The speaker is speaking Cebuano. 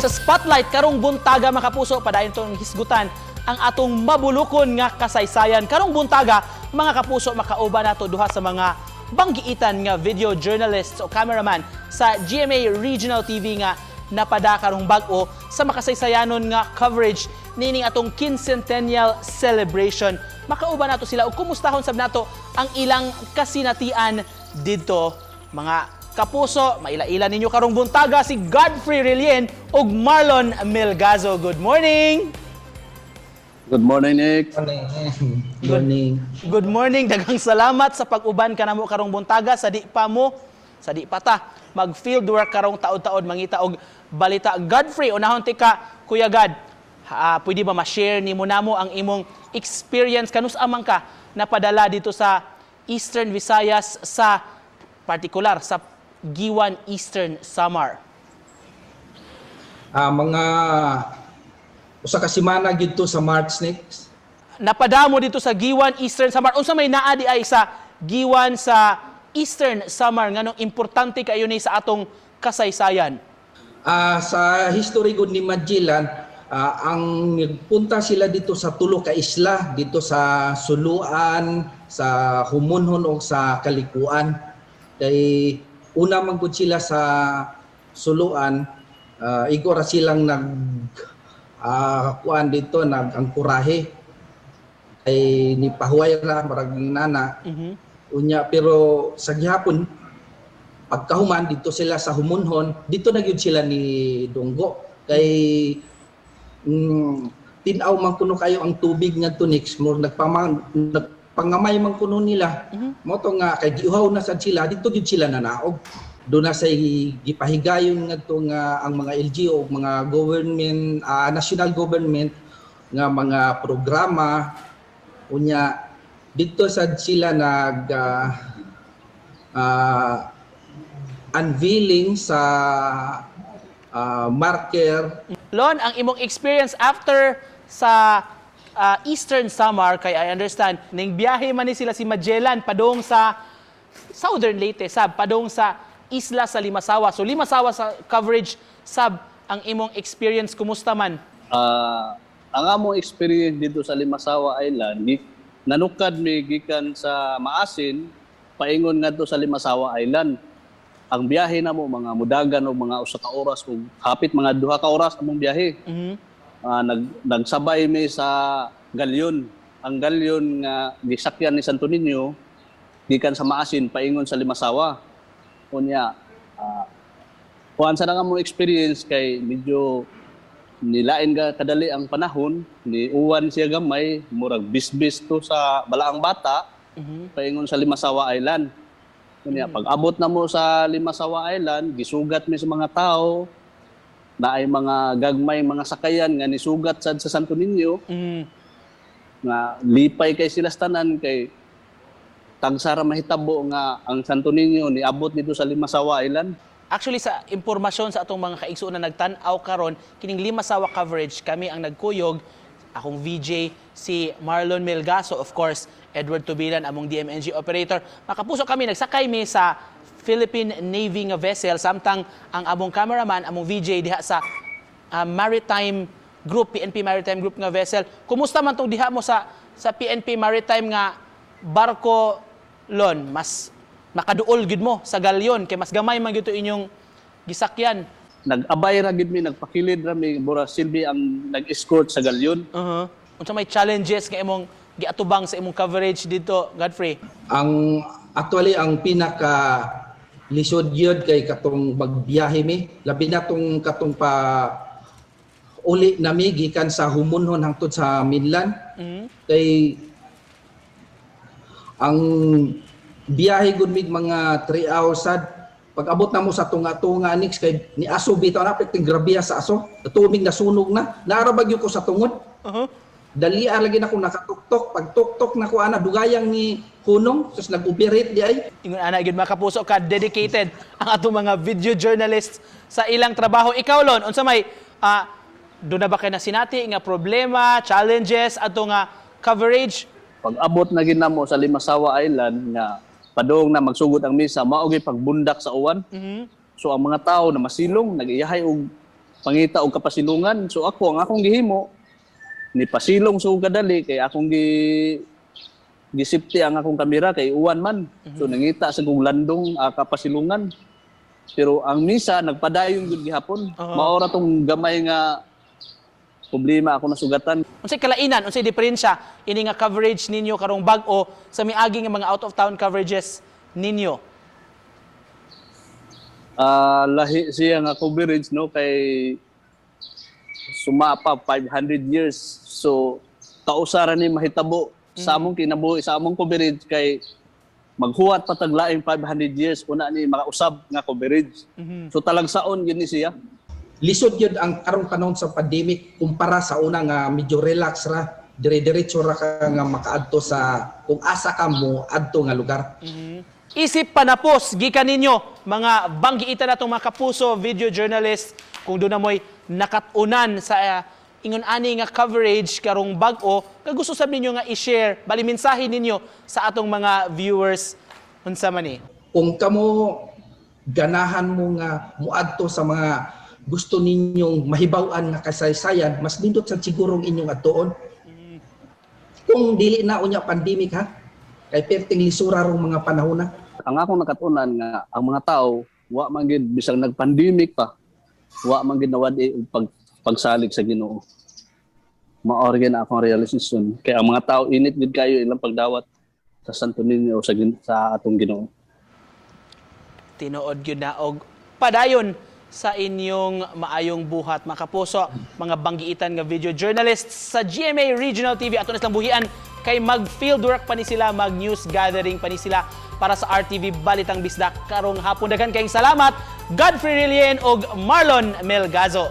Sa spotlight karong buntaga, mga kapuso, padayon tong hisgutan ang atong mabulukon nga kasaysayan. Karong buntaga, mga kapuso, makauban nato duha sa mga banggiitan nga video journalists o cameraman sa GMA Regional TV nga napada karong bag-o sa makasaysayanon nga coverage nining atong quincentennial celebration. Makauban nato sila ug kumustahon sab nato ang ilang kasinatian didto. Mga kapuso, maila-ila ninyo karong buntaga si Godfrey Relien ug Marlon Melgazo. Good morning! Good morning, Nick. Morning. Good morning. Good morning. Daghang salamat sa pag-uban kanamo karong buntaga sa di pa mo, sa di pa ta mag field work karong taod-taod mangita og balita. Godfrey, unahon tika, Kuya Gad. Pwede ba ma-share nimo namo ang imong experience kanus amang ka napadala dito sa Eastern Visayas, sa partikular sa Guiuan, Eastern Samar? Mga usa ka semana gid to sa March next. Napadamo dito sa Guiuan, Eastern Samar. Unsa may naa di ay sa Guiuan sa Eastern Samar, nganong importante kayo ni sa atong kasaysayan? Sa history gud ni Magellan, ang nagpunta sila dito sa tulo ka isla, dito sa Suluan, sa Homonhon o sa Kalikuan. Kay una man gud sila sa Suluan, igo ra silang nag kuan dito, nag-angkorahe. Kay ni pahuway ra marag nana. Unya pero sa gihapon pagkahuman dito sila sa Homonhon, dito na gyud sila ni Dunggo kay tin-aw man kuno kayo ang tubig ngadto next more nagpangamay man kuno nila. Mo to nga kay giuhaw na sad sila dito, gyud sila nanaog. Do na say gipahigayon ngadto nga ang mga LGU o mga government, national government nga mga programa. Unya dito sad sila nag unveiling sa marker. Lon, ang imong experience after sa Eastern Samar, kay I understand ning biyahe man ni sila si Magellan padung sa Southern Leyte sab, padung sa isla sa Limasawa. So Limasawa sa coverage sab ang imong experience, kumusta man? Ang among experience dito sa Limasawa Island, nanukad mi gikan sa Maasin paingon ngadto sa Limasawa Island. Ang biyahe namo mga mudagan og mga 1 ka oras ug hapit mga 2 ka oras among biyahe. Nagsabay mi sa galyon. Ang galyon nga gisakyan ni Santo Niño gikan sa Maasin paingon sa Limasawa. Unya kuan sa nga mo experience kay medyo nilain ka kadali ang panahon, ni uwan siya gamay, murag bisbis to sa Balaang Bata paingon sa Limasawa Island. Unya pag abot na mo sa Limasawa Island, gisugat mi sa mga tao na ay mga gagmay mga sakayan nga nisugat sad sa Santo Niño nga lipay kay sila sa tanan kay tagsara mahitabo nga ang Santo Niño niabot dito sa Limasawa Island. Actually, sa impormasyon sa atong mga kaigsuonan na nagtan-aw karon, kining Limasawa coverage, kami ang nagkuyog, akong VJ si Marlon Melgaso, of course, Edward Tubilan, among DMNG operator. Makapuso, kami nagsakay mi sa Philippine Navy nga vessel samtang ang among cameraman, among VJ, diha sa Maritime Group, PNP Maritime Group nga vessel. Kumusta man tong diha mo sa PNP Maritime nga barko, Lon? Mas makaduol gid mo sa galyon kay mas gamay man gyud to inyong gisakyan. Nag-abay ra gid mi, nagpakilid ra mi, mura silbi ang nag-escort sa galyon. Unsa may challenges nga imong giatubang sa imong coverage dito, Godfrey? Ang actually ang pinaka lisod gyud kay katong magbiyahe mi, labi na tong katong pa uli nami gikan sa Homonhon hangtod sa mainland kay ang biyahe gud mig mga 3 hours sad. Pag abot na mo sa tunga-tunga nix kay ni aso bitaw na ting grabiya sa aso, tumig nasunog na naara bagyo ko sa tungod. Dali lagi na ko nakatuktok. Pag tuktok na ko ana, dugayang ni hunong sus, nag-operate di ay. Ingon ana gyud, mga kapuso, ka dedicated ang atong mga video journalists sa ilang trabaho. Ikaw, Lon, unsa may do na ba kay nasinati nga problema, challenges ato nga coverage? Pag abot na gid namo sa Limasawa Island nga padung na magsugod ang misa, mao gyud pagbundak sa uwan. So ang mga tao na masilong, nag-iyahay og Pangita og kapasilungan. So ako, ang akong gihimo, ni pasilong sa kadali kay akong gisipti ang akong kamera kay uwan man. So nangita sa kong landong kapasilungan. Pero ang misa nagpadayon gud gihapon. Mao ra tong gamay nga problema ako nasugatan. Unsay kalainan, unsay diferensya ini nga coverage ninyo karong bag-o sa miagi nga mga out of town coverages ninyo? Lahi siya nga coverage, no, kay sumapa 500 years. So kausa ra ni mahitabo sa among kinabuhi, sa among coverage, kay maghuwat pa tag laing 500 years una ni makausab nga coverage. So talagsaon gyud ni siya. Lisod yun ang karong panahon sa pandemic kumpara sa una nga medyo relax ra, dire-diretso ra ka nga makaadto sa kung asa ka mo adto nga lugar. Isip panapos gikan ninyo mga banggiitan natong mga kapuso video journalist, kung doon na mo'y nakatunan sa ingon ani nga coverage karong bag-o, kag gusto sab ninyo nga i-share bali mensahe ninyo sa atong mga viewers, unsa man ni? Kung kamo ganahan mo nga muadto sa mga gusto ninyong mahibaw-an nga kasaysayan, mas nindot sa sigurong inyong adtuon. Kung dili na unya pandemic ha, kay perting lisura rong mga panahon na. Ang akong nakatunan nga ang mga tao wa man gid, bisag nag-pandemic pa, wa man gid nawad-i og pagsalig sa Ginoo. Mao ra gyud na akong realization kay ang mga tao init gid kayo ilang pagdawat sa Santo Niño sa atong Ginoo. Tinuod gyud na, og padayon sa inyong maayong buhat, mga kapuso, mga banggiitan nga video journalists sa GMA Regional TV. Ato na silang buhian kay mag fieldwork pa ni sila, mag news gathering pa ni sila para sa RTV Balitang Bisdak karong hapon. Daghan kayong salamat, Godfrey Rilien og Marlon Melgazo.